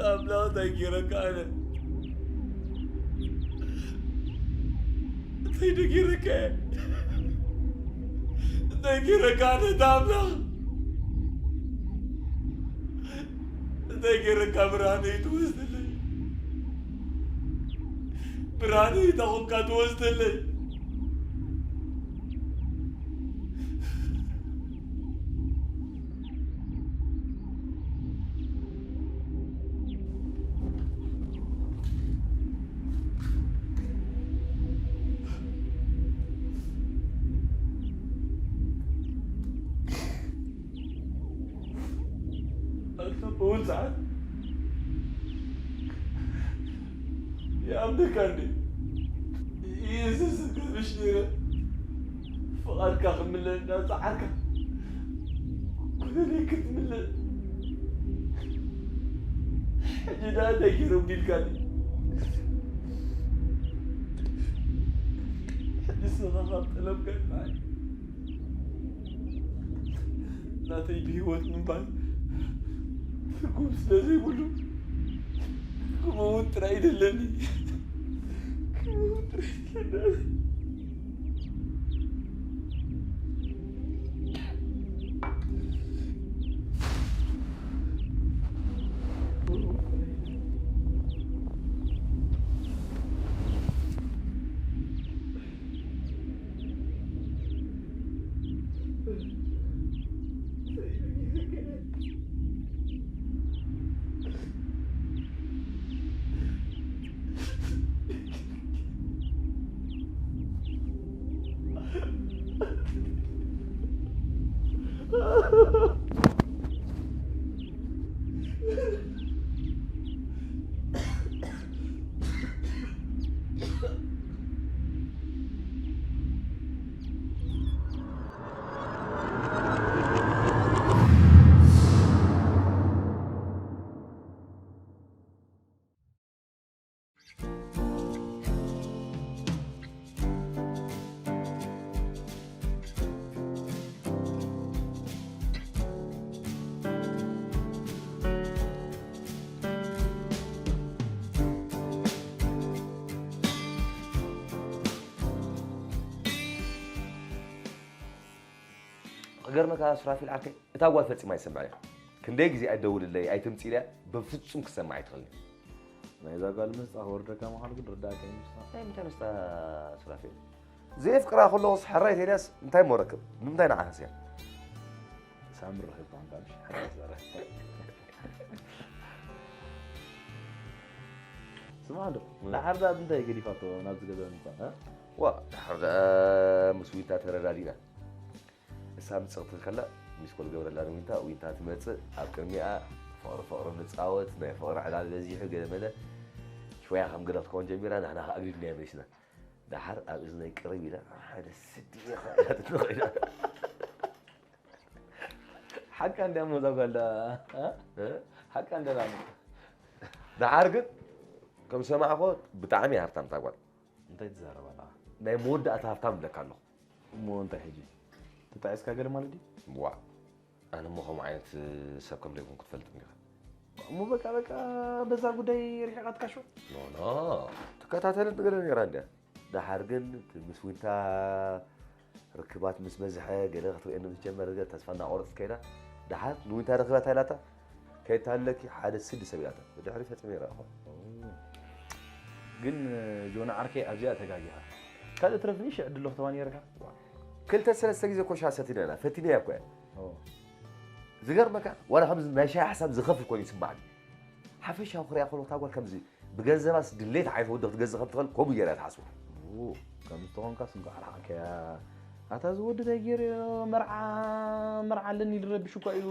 ኣምላኽ እንታይ ገይረካ ኣነ? እንታይ ደገይረካ እየ? እንታይ ገይረካ ኣነ ኣምላኽ? እንታይ ገይረካ ብርሃነይ ትወስደለይ? ብርሃነይ እታ ኮንካ ትወስደለይ? ኣንታ ብውን ሰዓት ይኣምነካ እንዴ? ኢየሱስ ገብሽ ነይረ። ፍቓድካ ክምለእ እንዳጸዓርካ፣ ኩነኔ ክትምለእ። ሕጂ ደኣ እንታይ ገይሮም ዲልካኒ? ሕጂ ንስኻ ካብ ጠለብካ ይበሃል። ናተይ ብህይወት ምንባር ትርጉም ስለ ዘይብሉ፣ ክመውት ጥራይ ደለኒ። ክመውት ጥራይ ደለኒ። ክገርመካ ሱራፊል ዓርከይ፣ እታ ጓል ፈጺማ ኣይሰምዕን እያ። ክንደይ ግዜ ኣይደውልለይ ኣይትምጽእ ኢለ እያ፣ በፍጹም ክትሰምዕ ኣይትኽእልን እያ። ናይዛ ጓል ምስጣ ክወርደካ ምዃኑ ግን ርዳእካ እዩ ምስጣ። ናይ ምንታይ ምስጣ ሱራፊል? ዘየፍቅራ ከለኹስ ሕራይ ተይልያስ እንታይ እሞ ረክብ? ንምንታይ ንዓ ሃስያ? ሳምሪ ረኺብካ እንካ ምሽ ሕራይ ዘረ። ስማ እንዶ፣ እ። ደሓር ደኣ ብምንታይ ገዲፋቶ ናብዚ ገዛ ምጻ፣ እ? ዋ፣ ደሓር ደኣ ምስ ዊንታ ተረዳዲና። እሳ ምጽእ ክትብል ከላ፣ ሚስ ኮል ገብረላ ንዊንታ፣ ዊንታ ትመጽእ፣ ኣብ ቅድሚኣ ፍቕሪ ፍቕሪ ንጻወት፣ ናይ ፍቕሪ ዕላል በዚሑ፣ ገለ መለ። ሽወያ ከም ገለ ክትከውን ጀሚራ፣ ንሕና ከኣ ኣግዲድናያ መሊስና። ደሓር ኣብ እዝነይ ቅርብ ኢላ፣ ሓደ ስዲ ኢኻ ኢላትኒ ኸይዳ። ሓቃ እንድያ እሞ እዛ ጓል ደኣ፣ እ? እ? ሓቃ እንድያ ደኣ እሞ። ደሓር ግን፣ ከም ዝሰማዕኽዎ፣ ብጣዕሚ እያ ሃብታም እታ ጓል። እንታይ ትዛረብ ኣለኻ? ናይ መወዳእታ ሃብታም እብለካ ኣለኹ። እሞ እንታይ ሕጂ? ተጣዒስካ ገለ ማለት ድዩ? ዋእ፣ ኣነ እሞ ከምኡ ዓይነት ሰብ ከም ዘይኮንኩ ትፈልጥኒ ኢኻ። እሞ በቃ፣ በቃ፣ በዛ ጉዳይ ርሒቓትካ ሾ? ኖ፣ ኖ፣ ትከታተልን ገለ ነይራ እንድያ። ደሓር ግን እቲ ምስ ዊንታ ርክባት ምስ በዝሐ፣ ገለ ክትርእየኒ ምስ ጀመረ፣ ገለ ተስፋ እናቖረጸት ከይዳ። ደሓር ንዊንታ ረኺባታ ኢላታ፣ ከይተሃለኪ ሓደ ስዲ ሰብ ኢላታ። ብድሕሪ ፈጺመ ይረኣኹ። ግን ጆና ዓርከይ ኣብዚኣ ተጋጊኻ። ካልእ ትረፍኒ ሽዕ ድሎ ክትባ ነይርካ። ክልተ ሰለስተ ግዜ እኮ ሻሂ ሰቲና ኢና፣ ፈቲነያ እኮ እያ። ኦ። ዝገርመካ፣ ዋላ ከምዚ ናይ ሻሂ ሓሳብ ዝኸፍል ኮይኑ ይስማዓኒ። ሓፈሻዊ ክሪኣ ከለኹ እታ ጓል ከምዚ ብገንዘባስ ድሌት ዓይነት ወዲ ክትገዝእ ከም ትኽእል ከምኡ ገይራ እያ ትሓስቦ። ኡ፣ ከምዚ ተኾንካስ እንኳዕ ረሓቕካያ። ኣታ እዚ ወዲ እንታይ ገይሩዮ? መርዓ፣ መርዓ ኣለኒ ኢሉ ረቢሹ እኳ እዩ።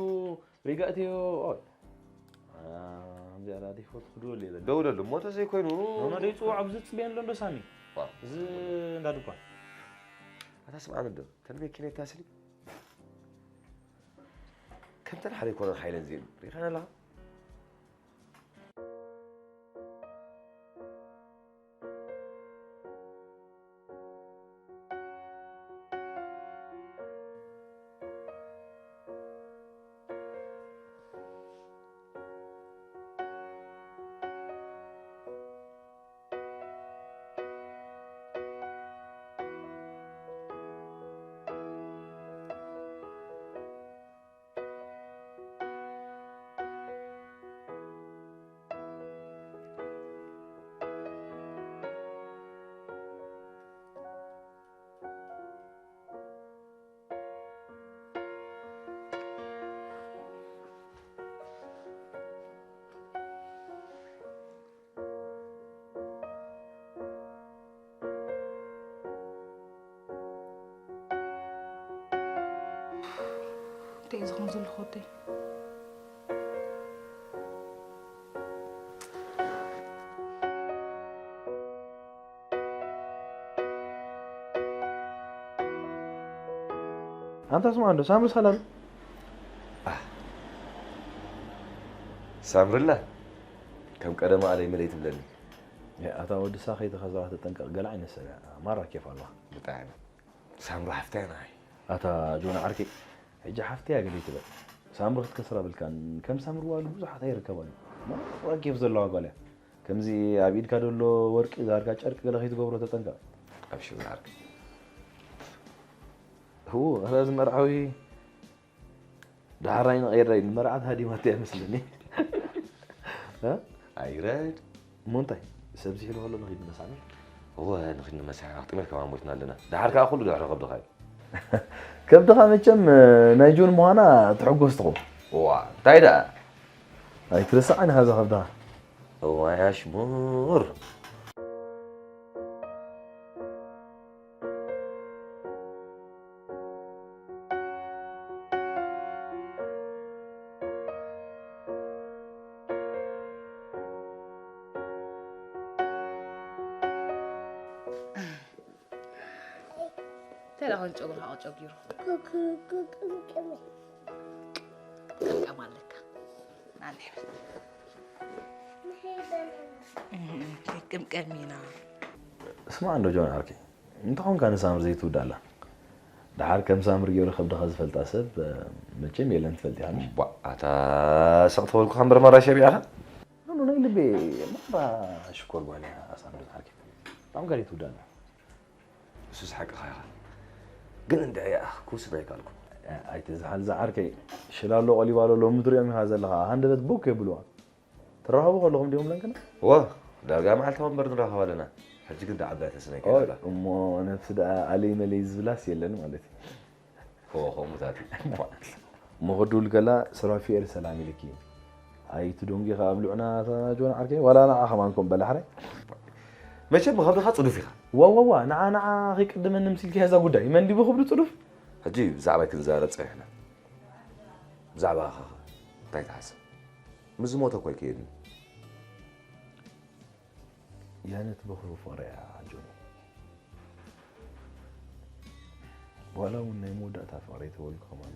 ሪጋእትዮ፣ ኦይ። ኣ፣ ከምዚኣ ዲፎት ክድወል እየ ዘለ። ደውለሉ እሞ፣ እንተዘይኮይኑ ኖኖ፣ ደይ ጽውዕ ኣብዚ ጽብየን ኣሎ እንዶ ሳሚ። ዋ። እዚ እንዳ ድኳን። ኣታ ስምዓኒ እንዶ፣ ተን መኪና ይታስሊ። ከምተን ሓደ ኣይኮነን ሓይለን እዚኤን። ሪኢኻን ኣለኻ? እንታይ እዩ ዝኾን ዘሎ ወደይ? ኣንታ ስማ እንዶ ሳምሪ ሳላም ሳምርላ ከም ቀደማ ኣለይ መለይ ትብለኒ። ኣታ ወዲ ሳኸይ ተኸዛዋ ተጠንቀቕ ገለ ዓይነት ሰብ እያ። ማራ ኬፍ ኣለኻ። ብጣዕሚ ሳምሪ ሓፍታይ ናይ ኣታ ጆና ዓርከይ ሕጂ ሓፍተይ እያ ገለ ትበል። ሳምሪ ክትከስራ ብልካን ከም ሳምሪ ዋሉ ብዙሓት ኣይርከባን። ማራ ኬፍ ዘለዋ ጓል እያ። ከምዚ ኣብ ኢድካ ዘሎ ወርቂ ዛርካ ጨርቂ ገለ ከይትገብሮ ተጠንቀቕ። ኣብሽር ዓርከይ እዎ ኣታ እዚ መርዓዊ ዳሕራይ ንቐይራይ ንመርዓት ሃዲማት እያ መስለኒ። ኣይረድ እሞ እንታይ ሰብ ዝሒሉ ከሎ ንኺድ ንመሳኒ እወ ንኺድ ንመሳኒ ኣኽጥሜት ከማ ሞትና ኣለና። ድሓር ከዓ ኩሉ ድሕሪ ከብድኻ እዩ። ከብድኻ መቸም ናይ ጆን ምዃና ትሕጎስ ትኾ እዋ እንታይ ደኣ ኣይትረስዕ ዓይንኻ እዛ ከብድኻ እዋይ ኣሽሙር እንታይ ደኣ ኮይኑ ጨጉርኻ ቀጨጊሩ? ቅምቀም ኣለካ። ናንሕ በል። ቅምቀም ኢና። ስማዕ እንዶ ጆን ዓርከይ እንተኾንካ ንሳምሪ ዘይትውዳላ። ደሓር ከም ሳምሪ ገይሩ ከብድኻ ዝፈልጣ ሰብ መቸም የለን ትፈልጥ ኢኻ። ኣታ ስቕ ተበልኩኻ እምበር ማራ ሸቢዕኻ። ኣኑ ናይ ልቤ ማራ ሽኮር ጓል እያ ሳምሪ ዓርከይ። ብጣዕሚ ጋር ይትውዳላ። እሱስ ሓቅኻ ኢኻ። ግን እንድዒ እያ ክውስን ኣይከኣልኩን። ኣይትዝሓል ዝዓርከይ። ሽላሎ ቆሊባሎ ሎሚ ትሪኦም ኢኻ ዘለኻ። ሃንደበት ቦክ የብልዋ። ትራኸቡ ከለኹም ዲኹም ለንክና? እወ፣ ዳርጋ መዓልታዊ እምበር ንራኸብ ኣለና። ሕጂ ግን ደዓባይ ተስነይ ከይዳ። እሞ ነብሲ ደኣ ኣለይ መለይ ዝብላስ የለን ማለት እዩ። እወ፣ ከምኡታት እዩ። እሞ ክድውል ከላ ሱራፊኤል ሰላም ኢልኪ። ኣይትደንጉ ኢኻ ኣብልዑና እታ ጆን ዓርከይ፣ ዋላ ንዓ ከማን ኮን በላ ሕራይ። መቸም ብኸብድኻ ጽዱፍ ኢኻ። ዋዋዋ፣ ንዓ ንዓ ከይቅድመኒ ምስ ኢልኪ እዛ ጉዳይ፣ መን ድዩ ብኽብዱ ጽዱፍ? ሕጂ ብዛዕባይ ክንዛረብ ጸኒሕና። ብዛዕባኻ እንታይ ትሓስብ? ምስ ዝሞተ እኮ ኣይክየድን እዩ። ያነት በኹሩ ፍቕሪ እያ ጆኒ። ዋላ እውን ናይ መወዳእታ ፍቕሪ ተበልኩ ከማን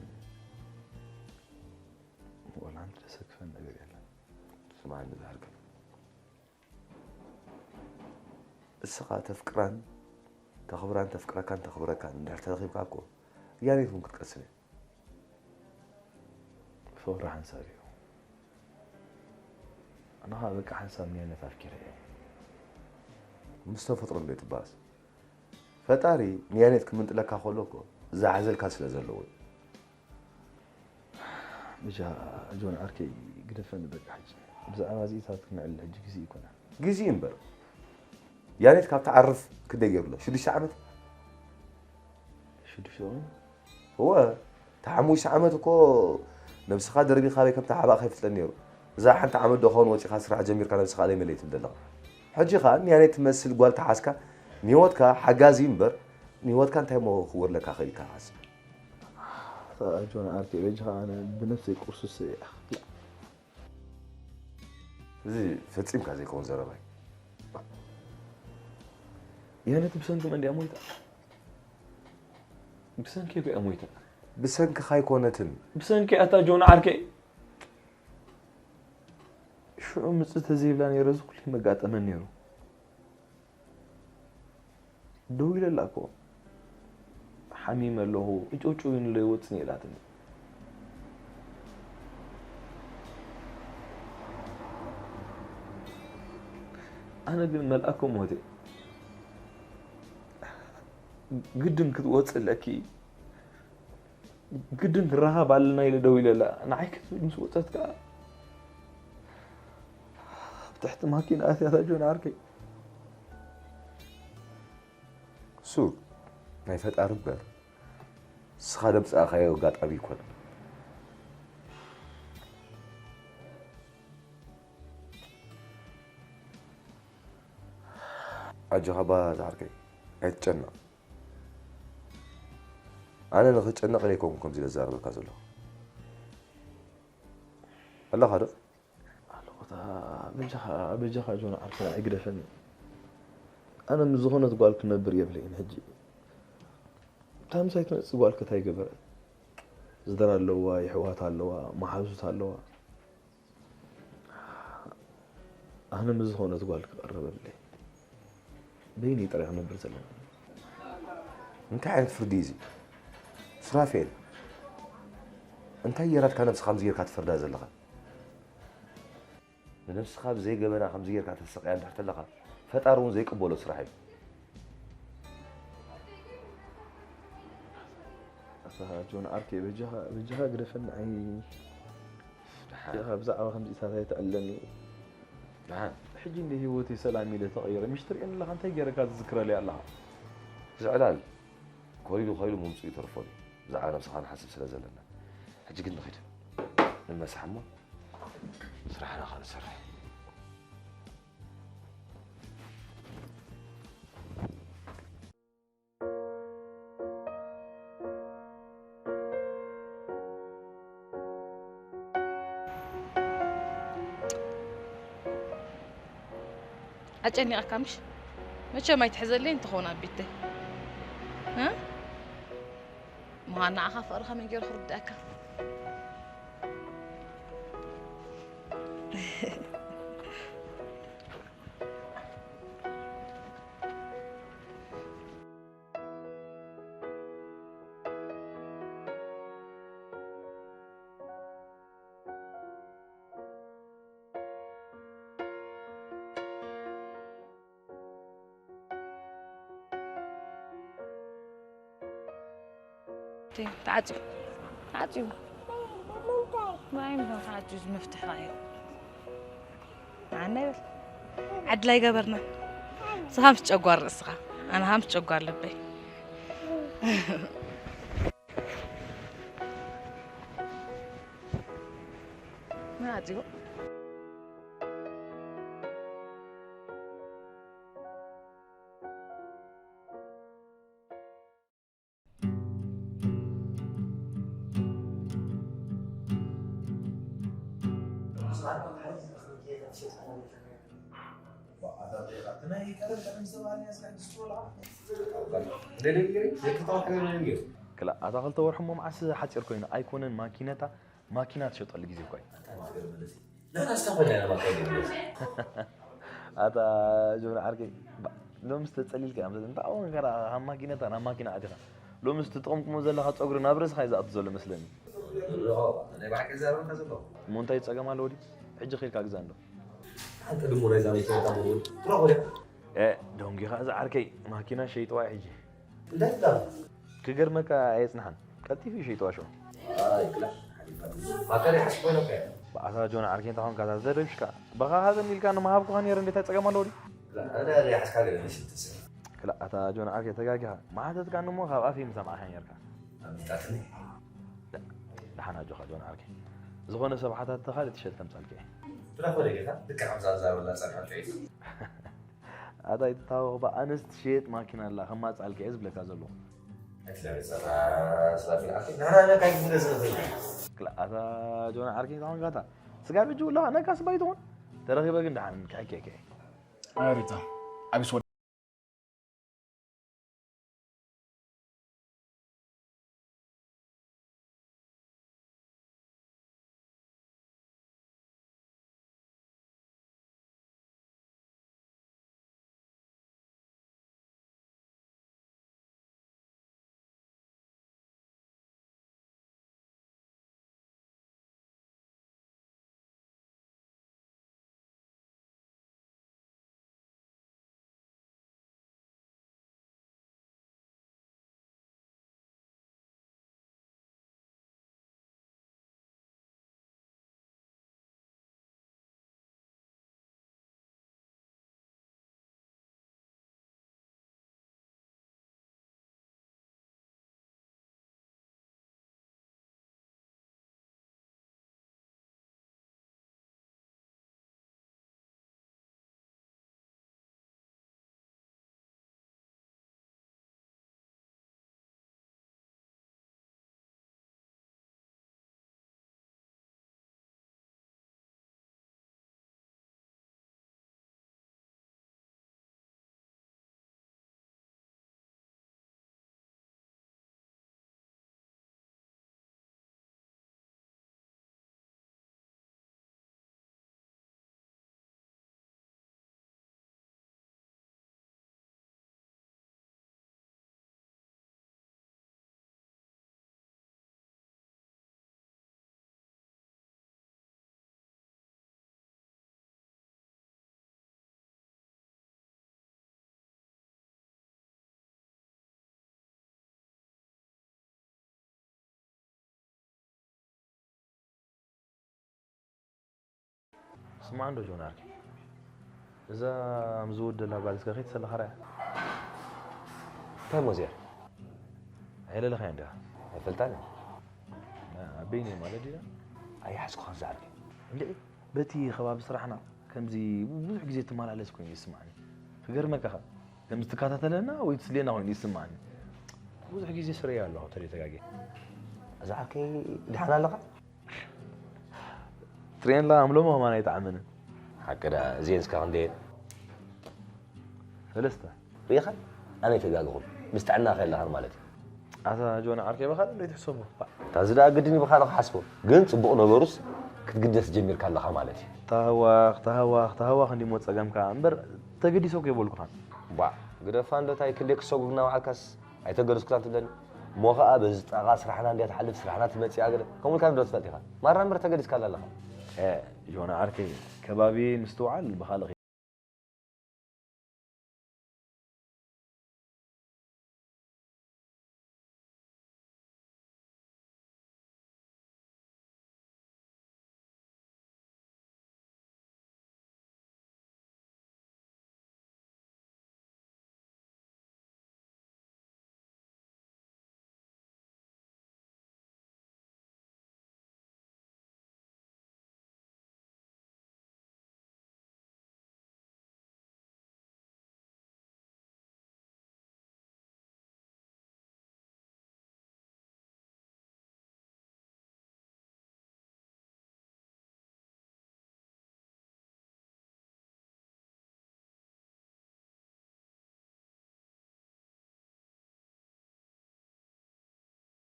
ዋላ ሓንቲ ዘሰክፈን ነገር የለን። ስምዓኒ ዝሃርገ እስኻ ተፍቅራን ተኽብራን ተፍቅረካን ተኽብረካን እንድሕር ተረኺብካ እኮ ያኔት እውን ክትቀስን እያ። ፍቕሪ ሓንሳብ እዩ። ኣነ ኸዓ በቃ ሓንሳብ ንያነት ኣፍቂረ እየ። ምስ ተፈጥሮ እንዶ ትበኣስ ፈጣሪ ንያኔት ክምንጥለካ ከሎ እኮ ዝሓዘልካ ስለ ዘለዎ እዩ። ብቻ ጆን ዓርከይ ግደፈኒ በቃ ሕጂ ብዛዕባ እዚኢታት ክነዕልል ሕጂ ግዜ ይኮነ። ግዜ እምበር ያኔት ካብ ትዓርፍ ክንደይ ገይሩ ኣሎ? ሽዱሽተ ዓመት? ሽዱሽተ ዓመት? እወ፣ እቲ ሓሙሽተ ዓመት እኮ ነብስኻ ደርቢኻ ኣበይ ከም ተሓባእካ ይፍለጥ ነይሩ። እዛ ሓንቲ ዓመት ዶ ኸውን ወጺኻ ስራሕ ጀሚርካ ነብስኻ ኣለይ መለይ ትብል ዘለኻ። ሕጂ ኸኣ ንያኔት ትመስል ጓል ተሓዝካ ንህይወትካ ሓጋዚ እምበር ንህይወትካ እንታይ እሞ ክወርለካ ክእል ኢልካ ሓስብ። ጆን ዓርከይ በጃኻ ኣነ ብነብሰይ ቁርሱስ እየ። እዚ ፈጺምካ ዘይከውን ዘረባ እዩ። ያነት ብሰንኪ መን ድያ ሞይታ? ብሰንኪ እኮ እያ ሞይታ። ብሰንክኻ ኣይኮነትን። ብሰንኪ ኣታ ጆን ዓርከይ። ሽዑ ምጽ ተዘይብላ ነይረ እዚ ኩሉ መጋጠመን ነይሩ። ደው ኢለላ እኮ ሓሚመ ኣለኹ እጭውጭው ኢሉለይ ወጽኒ ኢላትኒ። ኣነ ግን መልኣከ ሞት እየ። ግድን ክትወጽእ ኣለኪ። ግድን ንራኸብ ኣለና ኢለ ደው ኢለ ኣላ። ንዓይ ክትብል ምስ ወጸት ከኣ ኣብ ትሕቲ ማኪና ኣትያታ ጆን ዓርከይ። እሱ ናይ ፈጣሪ እምበር ንስኻ ደምጻእካዮ ኣጋጣሚ ኣይኮነን። ኣጆኻ ኣባ ዝዓርከይ ኣይትጨነቕ። ኣነ ንኽጨነቕ ኢለ ኣይኮንኩን ከምዚ ኢለ ዝዛረበካ ዘለኹ። ኣለኻ ዶ? ኣለኹ። እታ በጃኻ፣ በጃኻ ጆን ዓርከይ ኣይግደፈኒ። ኣነ ምስ ዝኾነት ጓል ክነብር የብለይን ሕጂ። እታ ምሳይ ትመጽእ ጓል ከ እንታይ ገበረት? ስድራ ኣለዋ፣ የሕዋት ኣለዋ፣ መሓዙት ኣለዋ። ኣነ ምስ ዝኾነት ጓል ክቐርብ የብለይን። በይነይ ጥራይ ክነብር ዘለና። እንታይ ዓይነት ፍርዲ እዩ እዚ? ሱራፌል፣ እንታይ የራድካ ነብስኻ ከምዚ ጌርካ ትፈርዳ ዘለኻ? ንነብስኻ ብዘይ ገበና ከምዚ ጌርካ ተሰቅያ እንድሕር ተለኻ፣ ፈጣሪ እውን ዘይቅበሎ ስራሕ እዩ። ኣታ ጆን ዓርከይ፣ በጃኻ፣ በጃኻ ግደፈኒ። ኣይ፣ ደሓን። በጃኻ ብዛዕባ ከምዚታት ኣይተዕለኒ። ደሓን። ሕጂ እንደ ህይወተይ ሰላም ኢለ ተቐይረ። ምሽ ትርእየኒ ኣለኻ፣ እንታይ ገይረካ ትዝክረለይ ኣለኻ? ዝዕላል ኮይሉ ኮይሉ ምምፅኡ ይተርፎ እዩ። ብዛዕባ ነብስኻ ንሓስብ ስለ ዘለና። ሕጂ ግን ንኺድ። ንመሳሕ እሞ ስራሕና ኸንሰርሕ። ኣጨኒቐካ ምሽ? መቸም ኣይትሕዘለይ እንትኸውን ኣቢተይ። እ? ምዃን ንዓኻ ፍቕርኻ መን ገይሩ ክርድኣካ? ተዓፅዩ። ተዓፅዩ። ማይ ምዶ ተዓፅዩ ዝመፍትሕ እዩ። መዓና ይበል። ዓድላይ ገበርና። ንስኻ ምስ ጨጓር ርእስኻ፣ ኣነ ኸኣ ምስ ጨጓር ልበይ። ምን ኣጽዩ? ክላ ኣታ ክልተ ወርሒ እሞ መዓስ ሓጺር ኮይኑ ኣይኮነን ማኪነታ ማኪና ትሸጠሉ ግዜ እኮ እዩ። ንሕና ዝተኾነ ኢና ማኪና ዘይብሉ። ኣታ ጆን ዓርከይ፣ ባ-፣ ሎምስ ተጸሊልካ እያ መሰለኒ። እንታይ እውን ገና ካብ ማኪነታ ናብ ማኪና ኣቲኻ። ሎምስ ትጠቕምኩሞ ዘለኻ ጸጉሪ ናብ ርእስኻ እዩ ዝኣቱ ዘሎ መስለኒ። ሎ፣ ናይ ብሓቂ ዛረበካ ዘለኹ። እሞ እንታይ ጸገም ኣለዎ ድዩ? ሕጂ ኸይድካ ግዛእ እንዶ። ሓንቲ ድሙ ናይዛ መኪና እታ ሙሉ ትረኽቦ ድያ? ኤ፣ ደንጒኻ እዚ ዓርከይ፣ ማኪና ሸይጥዋ ሕጂ። እንታይ ትብላ? ክገርመካ ኣየጽንሓን። ቀልጢፉ እዩ ሸይጥዋ ሽዑ። ኣይ፣ ክላ፣ ሓሊፋ። ማካ ደይ ሓስቦ ነካ። ብኣታ ጆን ዓርከይ እንታይ ኾንካ እዛ ዘረብሽካ? በኻ ሃበኒ ኢልካ ንምሃብኩኻ ነይረ እንዴት ኣይጸገም ኣለዎ ድዩ? ክላ፣ ኣነ ደይ ሓስካ ገለ መሲሉ ተሰማ። ክላ፣ ኣታ ጆን ዓርከይ ተጋጊኻ። መሓተትካኒ እሞ ካብ ኣፈይ ምሰማዕካ ነይርካ። ኣምልጣትኒ። ዳ-፣ ደሓን ኣጆኻ ጆን ዓርከይ። ዝኾነ ሰብ ሓታትካ ካልእ ቲሸርት ከምጻልካ እየ። ብራኾ ደጌታ፣ ልክዕ ኣብዛ ዛረብላ ጸርፋ ጥዒት። ኣታ ኣይትታወቕ ባ፣ ኣነስ ትሸየጥ ማኪና ኣላ፣ ከማጽኣልካ እየ ዝብለካ ዘለኹ። ኣይትላገጸና፣ ስራፊል ዓርከይ። ንሕና ነካ ኣይትንገስ ንኽእል። ክላ፣ ኣታ ጆን ዓርከይ፣ እንታይ ኾንካ ኣታ? ስጋብ ሕጂ ውላኻ ነካስ ባይትኾን? ተረኺበ ግን ደሓን፣ ክሕከየካ እየ። ኣሪታ፣ ኣቢስ ወደ ስማዕ እንዶ ጆን ዓርከይ፣ እዛ ምስ ዝወደላ ጓል እስከ ከይትሰለኻ ርኣያ። እንታይ እሞ እዚኣ? ኣየለለኻያ እንዲኻ? ኣይፈልጣን እየ። ና፣ ኣበይኒ ማለት ዲና? ኣይሓዝኩኻን ዝዓርከይ። እንድዒ፣ በቲ ከባቢ ስራሕና ከምዚ ብዙሕ ግዜ ትመላለስ ኮይኑ ይስማዕኒ። ክገርመካ ኸኣ፣ ከምዚ ትከታተለና ወይ ትስልየና ኮይኑ ይስማዕኒ። ብዙሕ ግዜ ስረያ ኣለኹ ተደይ ተጋግየ። ዝዓርከይ፣ ደሓን ኣለኻ? ትሬንላ ኣምሎሞ ከማን ኣይጠዓመንን። ሓቂ ደኣ፣ እዚኤን እስካ ክንደየን? ሰለስተ። ርኢኻ? ኣነ ኣይተጋገኹን። ምስ ጥዕናኻ የለኻን ማለት እዩ። ኣታ ጆን ዓርከይ፣ ብኻልእ እንዶ ይትሕሰቦ። እታ እዚ ደኣ ግድን እዩ ብኻልእ ክሓስቦ። ግን ጽቡቕ ነገሩስ ክትግደስ ጀሚርካ ኣለኻ ማለት እዩ። ተሃዋኽ፣ ተሃዋኽ፣ ተሃዋኽ እንዲሞ ጸገምካ እምበር ተገዲሶ እኮ የበልኩኻን። ቧዕ፣ ግደፋ እንዶ ታይ ክልኤ ክሰጉግና ውዓልካስ ኣይተገደስኩላን ትብለኒ? እሞ ኸኣ በዚ ጣቓ ስራሕና እንድያ ትሓልፍ፣ ስራሕና ትመጽእ እያ ገለ ከምኡ ኢልካ ዶ ትፈልጥ ኢኻ? ማራ እምበር ተገዲስካላ ኣለኻ። ኤ፣ ጆና ዓርከይ፣ ከባቢ ምስትውዓል ብኻልእ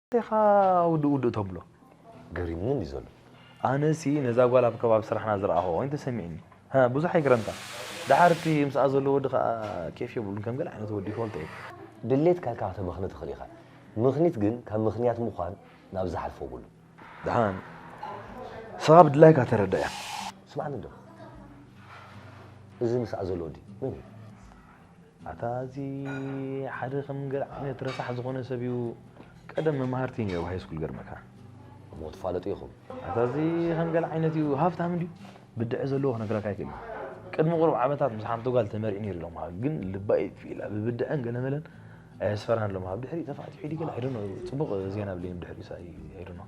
እንታይ ኢኻ ውድእ ውድእ ተብሎ? ገሪሙኒ እንዲ ዘሎ። ኣነሲ ነዛ ጓል ኣብ ከባቢ ስራሕና ዝረኣኹዋ ኮይኑ ተሰሚዕኒ። ሃ፣ ብዙሕ ኣይግረምካ። ደሓር እቲ ምስኣ ዘሎ ወዲ ኸኣ ኬፍ የብሉን፣ ከም ገለ ዓይነት ወዲ ይፈልጦ እየ። ድሌትካ ኢልካ ከተመኽኒ ትኽእል ኢኻ። ምኽኒት ግን ካብ ምኽንያት ምዃን ናብ ዝሓልፎ የብሉን። ደሓን፣ ንስኻ ብድላይካ ተረዳእያ። ስማዕኒ እንዶ። እዚ ምስኣ ዘሎ ወዲ መን እዩ? ኣታ እዚ ሓደ ከም ገለ ዓይነት ረሳሕ ዝኾነ ሰብ እዩ። ቀደም መማህርቲ እዩ ነይሩ ሃይስኩል ገርመካ። እሞ ትፋለጡ ኢኹም? ኣታ እዚ ከም ገለ ዓይነት እዩ፣ ሃፍታም እንድዩ። ብድዐ ዘለዎ ክነግረካ ኣይክእልን። ቅድሚ ቁሩብ ዓመታት ምስ ሓንቲ ጓል ተመሪዑ ነይሩ ኢሎም፣ ግን ልባ እዩ ፊላ ብብድዐን ገለመለን ኣየስፈራን ኢሎም። ኣብ ድሕሪኡ ተፋቲሑ ድዩ ገለ፣ I don't know፣ ጽቡቕ ዜና ብለይም ድሕሪኡ ሳይ፣ I don't know።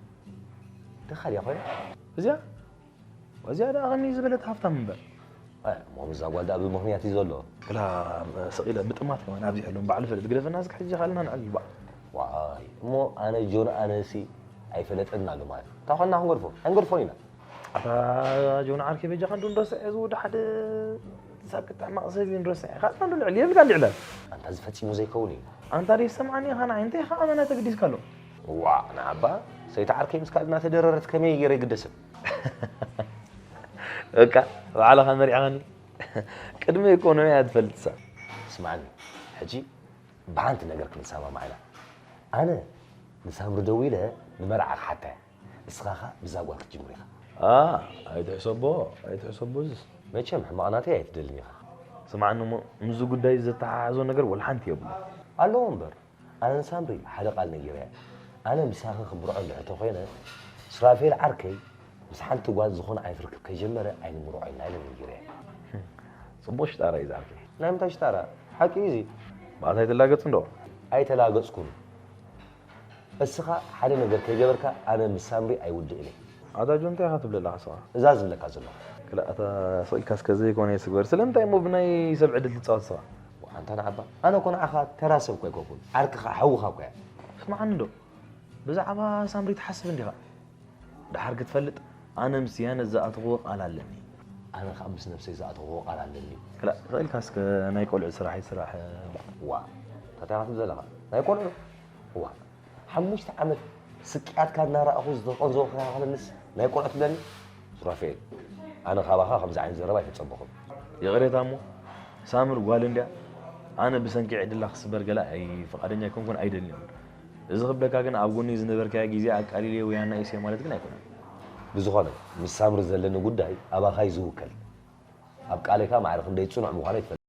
ደኻ ድያ ኮይና? እዚኣ እዚኣ ደኣ ከመይ ዝበለት ሃፍታም እምበር። ኣይ፣ እሞ ምስዛ ጓል ደኣ ብምኽንያት እዩ ዘሎ። ክላ ስቕ ኢለ ብጥማት ከማን ኣብዚሐሎም ባዕሉ ይፈልጥ። ግደፈና እስከ ሕጂ ካልእና ንዕልል ባዕ። ዋይ፣ እሞ ኣነ ጆን ኣነሲ ኣይፈለጠና ኣሎ ማለት እዩ። እንታይ ኾንና ክንገድፎ? ኣይንገድፎን ኢና። ኣታ ጆን ዓርከይ በጃኻ እንዶ ንረስዕ እዚ ወዲ ሓደ ሳክት ሕማቕ ሰብ እዩ ንረስዕ። ካልእና እንዶ ንዕልል የብልካ እንዲ ዕላል። ኣንታ እዚ ፈጺሙ ዘይከውን እዩ። ኣንታ ደይሰምዓኒ ኢኻ ንዓይ እንታይ ኢኻ ኣመና ተገዲስካ ኣሎ? ዋእ ንዓባ ሰይቲ ዓርከይ ምስ ካልእ እናተደረረት ከመይ ገይረ ይግደስን? በቃ ባዕልኻ መሪዕኻኒ። ቅድሚ እኮ ንዑ እያ ትፈልጥሳ። ስምዓኒ ሕጂ ብሓንቲ ነገር ክንሰማማዕ ኢና። ኣነ ንሳምሪ ደዊለ ንመርዓ ክሓታ እየ። ንስኻ ኸኣ ብዛ ጓል ክትጅምር ኢኻ። ኣ ኣይትሕሰቦ ኣይትሕሰቦ እዝስ። መቸም ሕማቕ ናተይ ኣይትደልን ኢኻ። ስምዓኒ እሞ ምስዚ ጉዳይ ዘተሓሓዞ ነገር ወላ ሓንቲ የብሉን። ኣለዎ እምበር። ኣነን ሳምሪ ሓደ ቃል ነጊረያ። ኣነ ምሳኺ ክምርዖ እንድሕር ተኾይነ፣ ሱራፌል ዓርከይ ምስ ሓንቲ ጓል ዝኾነ ዓይነት ርክብ ከይጀመረ ኣይንምርዖ ኢና ኢለ ነጊረያ። ጽቡቕ ሽጣራ እዩ ዝዓርከይ። ናይ ምንታይ ሽጣራ? ሓቂ እዩ እዚ። ብኣታ ኣይትላገጽ እንዶ። ኣይተላገጽኩን። እስኻ ሓደ ነገር ከይገበርካ ኣነ ምስ ሳምሪ ኣይውድእን እየ። ኣታ ጆን እንታይ ኢኻ ትብል ኣለኻ ስኻ? እዛ ዝብለካ ዘለኹ። ክላእ ኣታ ስቕ ኢልካ እስከ ዘይኮነ ይስግበር። ስለምንታይ እሞ ብናይ ሰብ ዕድል ትጻወት ስኻ? ኣንታ ንዓባ ኣነ እኮ ንዓኻ ተራ ሰብ እኮ ኣይኮንኩን። ዓርክኻ ሓውኻ እኮ እየ። ስምዓኒ እንዶ። ብዛዕባ ሳምሪ ትሓስብ እንዲኻ? ደሓር ክትፈልጥ ኣነ ምስ ያነ ዝኣተኽዎ ቃል ኣለኒ። ኣነ ኸኣ ምስ ነብሰይ ዝኣተኽዎ ቃል ኣለኒ። ክላእ ስቕ ኢልካ እስከ ናይ ቆልዑ ስራሕ ይስራሕ። ዋእ። እንታይ ኢኻ ትብል ዘለኻ? ናይ ቆልዑ? ዋእ። ሓሙሽተ ዓመት ስቅያትካ እናረኣኹ ዝተቐንዘወ ክኸኸለንስ ናይ ቆልዑ ትብለኒ? ሱራፌል፣ ኣነ ካባኻ ከምዚ ዓይነት ዘረባ ኣይተጸበኹን። ይቕሬታ እሞ ሳምር ጓል እንድያ። ኣነ ብሰንኪ ዕድላ ክስበር ገለ ኣይ ፍቓደኛ ኣይኮንኩን ኣይደልን እየ። እዚ ክብለካ ግን ኣብ ጎነይ ዝነበርካዮ ግዜ ኣቃሊለዮ ወይ ኣናኢሰዮ ማለት ግን ኣይኮነን። ብዝኾነ ምስ ሳምሪ ዘለኒ ጉዳይ ኣባኻ እዩ ዝውከል። ኣብ ቃለይካ ማዕረ ክንደይ ጽኑዕ ምዃነይ ትፈልጥ።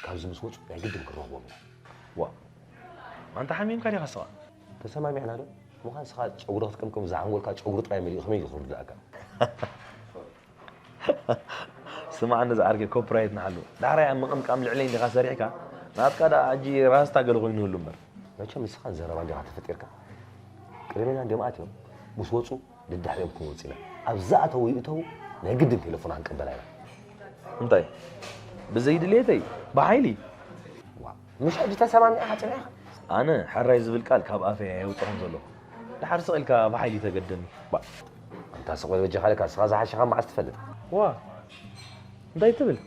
ኣብዚ ምስ ወፁ ናይ ግድን ክንረኽቦም ኢና። ዋ፣ ኣንታ ሓሚምካ ዲኻ ስኻ? ተሰማሚዕና ዶ? ምዃን ስኻ ጨጉሪ ክትቅምቅም ዝዓንጎልካ ጨጉሪ ጥራይ መሊኡ ከመይ ኢሉ ክርድኣካ? ስማዕ፣ ነዚ ዓርከይ ኮፒራይት ንሓሉ። ዳሕራይ ኣብ ምቕምቃም ልዕለይ እንዲኻ ሰሪሕካ፣ ናትካ ደኣ ሕጂ ራስታ ገለ ኮይኑ ይህሉ እምበር። መቸም ንስኻን ዘረባን ዲኻ ተፈጢርካ? ቅድሜና እንዲኦም ኣትዮም፣ ምስ ወፁ ደድሕሪኦም ክንወፅእ ኢና። ኣብ ዝኣተዉ ይእተዉ፣ ናይ ግድን ቴሌፎን ክንቅበላ ኢና። እንታይ? ብዘይ ድሌተይ? ብሓይሊ? ዋ፣ ምሽ ሕጂ ተሰማሚዕኻ ጸኒሕካ? ኣነ ሕራይ ዝብል ቃል ካብ ኣፈይ ኣየውጽኹን ዘለኹ። ድሓር ስቕ ኢልካ ብሓይሊ ተገደኒ። ባ፣ ኣንታ ስቕ በል በጃኻ፣ ለካ ንስኻ ዝሓሸኻ መዓስ ትፈልጥ? ዋ፣ እንታይ ትብል?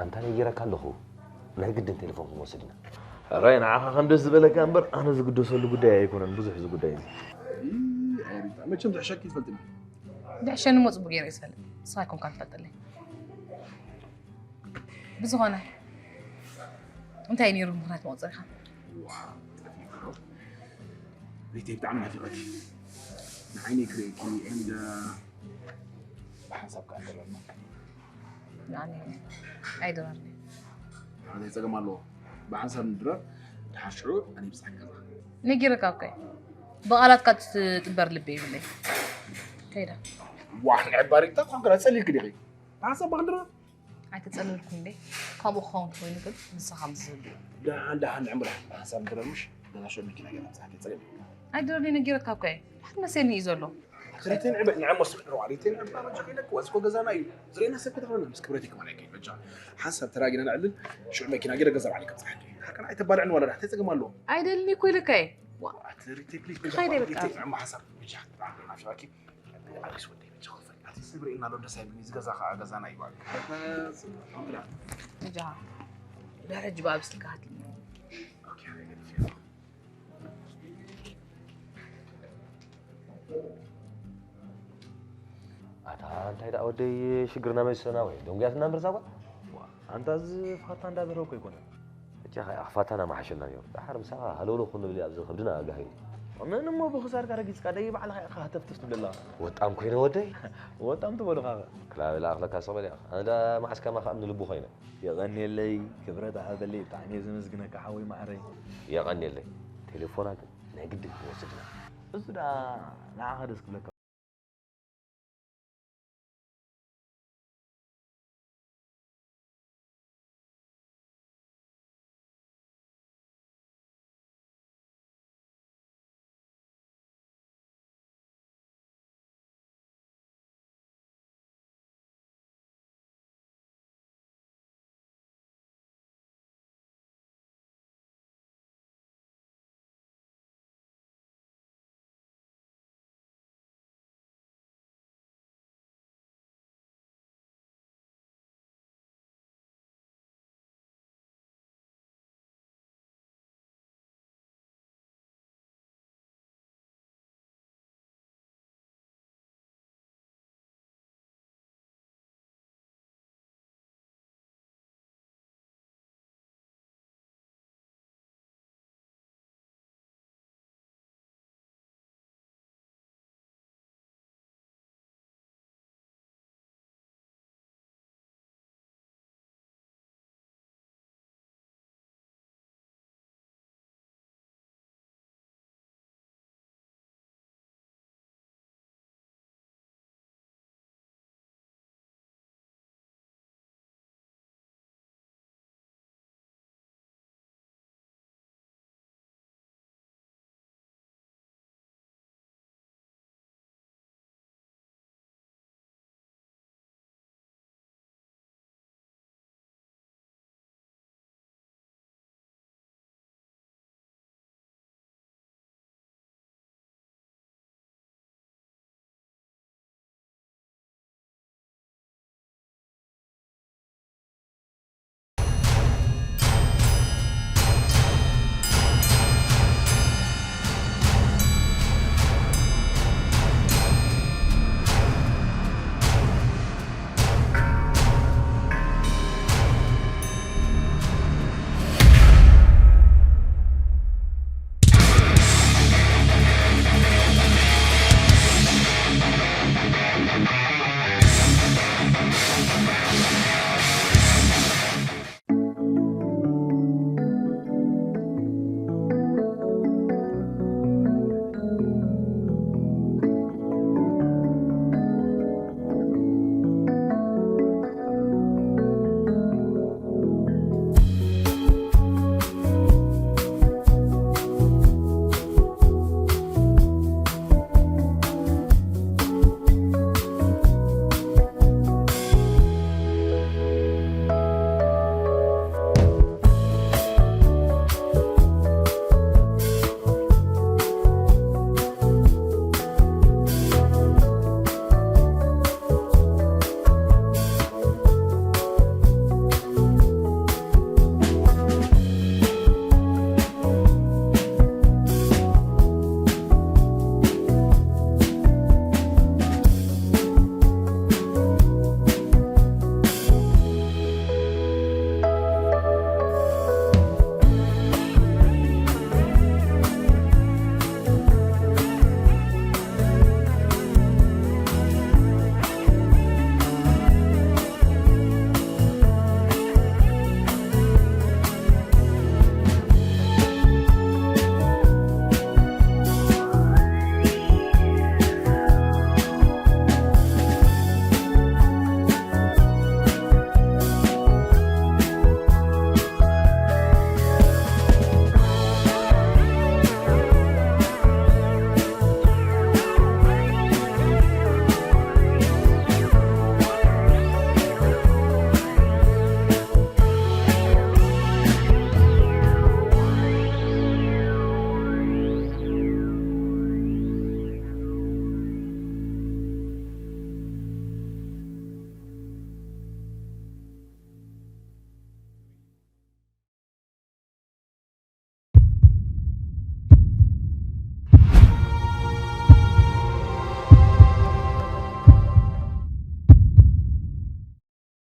ኣንታ ነጊረካ ኣለኹ፣ ናይ ግድን ቴሌፎን ክንወስድ ኢና። ሕራይ ንዓኻ ከም ደስ ዝበለካ እምበር ኣነ ዝግደሰሉ ጉዳይ ኣይኮነን፣ ብዙሕ እዚ ጉዳይ እዚ። ይ-፣ ኣይ ሪታ፣ መቸም ዝሕሸኪ ትፈልጥኒ። ዝሕሸኒ እሞ ጽቡቕ ገይረ እየ ዝፈልጥ፣ ንስኻ ኣይኮንካን ትፈልጠለይ። ብዝኾነ፣ እንታይ ነይሩ ምኽንያት መቑጸሪኻ? ዋ፣ ሪተይ ብጣዕሚ ናፊቐኪ። ንዓይነይ ክርእየኪ፣ and፣ uh፣ ብሓንሳብ ከኣ ንድረር። ንዓኒ ኣይድረርኒ። እንታይ ጸገም ኣለዎ? ብሓንሳብ ንድረር፣ ድሓር ሽዑ ኣነ ይብጽሓኪ ገዛ። ነጊረካ እኮ እየ። ብቓላትካ ትጥበር ልቢ የብለይ። ከይዳ። ዋሕ፣ ንዕባሪታ ኮንክራ ጸሊልኪ ዲኺ? ብሓንሳብ ክንድረር? ኣይተጸለልኩን እንዴ? ካብኡ ክኸውን እንተኾይኑ ግን ንስኻ ምስ ዝብል። ደሓን፣ ደሓን፣ ንዕምራ። ብሓንሳብ ንድረር ምሽ? ገዛ ሽዑ መኪና ገይረ ምብጽሓኪ ጸሊል። ኣይድረርኒ ነጊረካ እኮ እየ። ድሓር መሴኒ እዩ ዘሎ። ሪተይ ንዕበ-፣ ንዕሞ ስምዕዋ፣ ሪተይ ንዕባ በጃ ከይለክዋ፣ እዚ እኮ ገዛና እዩ። ዝርእየና ሰብ ከተኽለና፣ ምስ ክብረተይ ከማን ኣይከይድ፣ በጃ። ሓንሳብ ተራጊና ነዕልል፣ ሽዑ መኪና ገይረ ገዛ ባዕለይ ከምጽሓኪ። ድሓር ከኣ ኣይተባልዕኒ ዋላ ድሓር፣ እንታይ ጸገም ኣለዎ? ኣይደልኒ እኮ ኢለካ እየ። ዋ። ኣቲ ሪተይ ፕሊዝ፣ በጃ፣ ክኸይድ እየ በቃ። ሪተይ ንዕሞ ሓንሳብ፣ በጃ፣ ብጣዕሚ ናፊቐኪ። ኣሪስ ወደይ፣ በጃ፣ ክፈል። ኣቲ ሰብ ርእየና ኣሎ፣ ደስ ኣይብልኒ፣ እዚ ገዛ ከኣ ገዛና እዩ ባዕሉ። በጃ። ድሕሪ ሕጂ ብኣብ ስልካ ሃትልኒ። ኦኬ፣ ኣይገድፍ እየ። ኣታ እንታይ ደኣ ወደይ ሽግርና መሊስና ወይ ደንጉያትና እምበር እዛ ጓል? ዋ፣ ኣንታ እዚ ፋታ እንዳዘረብኩ ኣይኮነን። ሕጂ ኸኣ ፋታና መሓሸና ነይሩ። ደሓር ምሳኻ ሃለውለው ክንብል ኣብዚ ከብድና ኣጋሂሩ። ምን እሞ ብኽሳድካ ረጊጽካ ደይ ባዕልኻ ኢኻ ሃተፍትፍ ትብለላ። ወጣም ኮይነ ወደይ? ወጣም ትበሉኻ። ክላበላ ኣኽለካ ሰበል ኢኻ። ኣነ ደኣ መዓስ ከማኻ እምኒ ልቡ ኮይነ። የቐንየለይ፣ ክብረት ኣበለይ፣ ብጣዕሚ እየ ዘመስግነካ ሓወይ ማዕረይ። የቐንየለይ። ቴሌፎና ግን ናይ ግድን ክንወስድ ኢና። እሱ ደኣ ንዓኻ ደስ ክብለካ።